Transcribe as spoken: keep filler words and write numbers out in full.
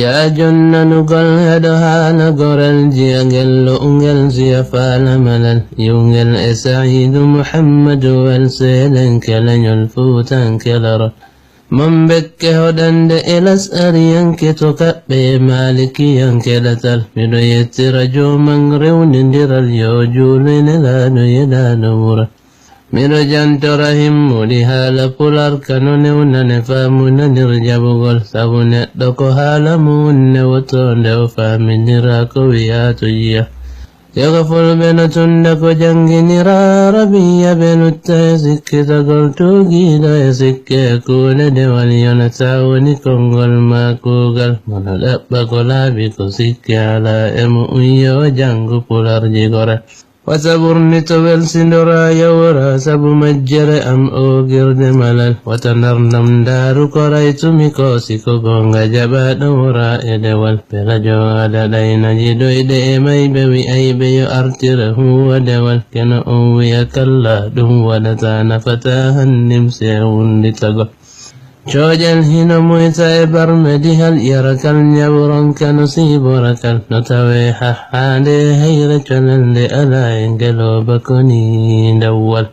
Yaa jonnanugol heɗo haala gorel, jiyagel lo'ungel siya faala malal, yiwngel e Sa'iidu Muhammadu wel seelen keleñol fuutan kelorol. Mon bekke hoɗande e las'ariyanke to kaɓɓe e maalikiyanke ɗatal. Miɗo yettira jooman rewnindiral yo juulu e nelaaɗo yeɗaaɗo wura. Miɗo jantora himmuɗi haala pular kano newnane faamu nanir jaɓugol. Sabu neɗɗo ko haala mu'un newotoonde o faamindira ko wi'aa to jiya. Yoga fulɓe no tunda ko jannginira arabiya ɓe lutta e sikkitagol tuugiiɗo e sikke e kuuɗe dewal yonata woni konngol maa kuugal. Mono ɗaɓɓa ko laaɓi ko sikke alaa e mu'un yo janngu pular jigora. Wata ɓurni to welsindora yawora sabu majjere am oogirde malal. Wata ndarndam ndaaru ko raytumi ko si ko goonga jaɓaaɗo wora e dewal. Pelajo ada ɗayna jiɗoyɗe e mayɓe wi'ayɓe yo artire huuwa dewal. Keno on wi'a kalla ɗum waɗata nafata hannim se wunditagol. Cooƴal hino moyta e barme dihal yarakal ñawronka no siiborakal no tawe hahhaande hayre colel nde alaa e ngelooba koni ndawwal.